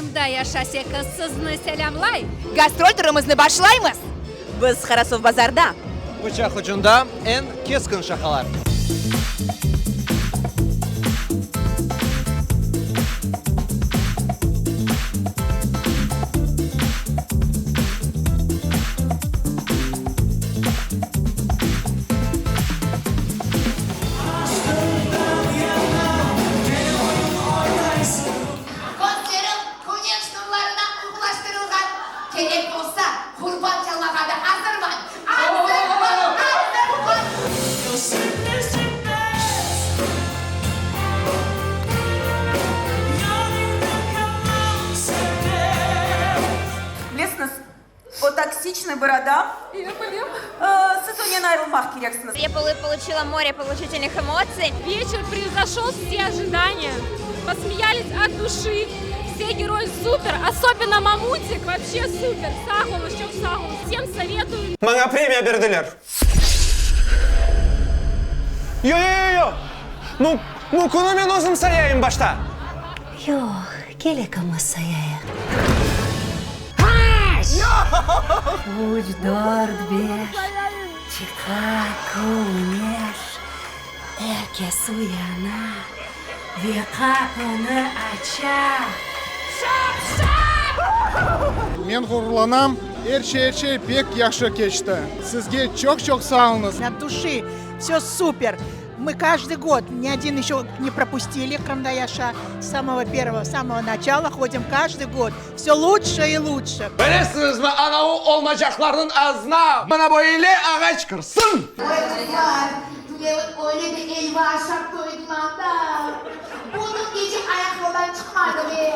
Qırımda yaşa 8 sizni selâmlay! Gastrol turımıznı başlaymız! Biz Qarasuvbazarda. Bıçaq ucunda eñ keskin şaqalar. Közlerim küneş nurlarına uyğulaştırılğan, kerek olsa, qurban çalmağa da azırman! Azırman! Azırman! Bilesiñiz, o toksiçnıy bir adam. Siz onen ayırılmaq kereksiñiz. Я получила море положительных эмоций. Вечер превзошел все ожидания. Посмеялись от души. Все герои супер, особенно Мамутик, вообще супер. Sağ oluñ, çoq sağ oluñ. Всем советую. Maña premiya berdiler. Yo, yo, yo, yo! Nu, nu, künü men özüm sayayım başta. Yoq, kel ekimiz sayayıq. Üç, dört, beş, çıqa küneş, er kes uyana ve qapını aça. Men ğururlanam, er şey, er şey pek yahşı keçti. Sizge çoq-çoq sağ oluñız. От души, все супер. Мы каждый год, ни один еще не пропустили Qırımda yaşa. С самого первого, с самого начала ходим каждый год. Все лучше и лучше. Bilesiñizmi, anavı olmacaqlarnıñ ağzına mına böyle ağaç kirsin! Oy, qızlar, tünevin öyle de elva aşap toydım anda. Bütün gece ayaqyoldan çıqmadım, e.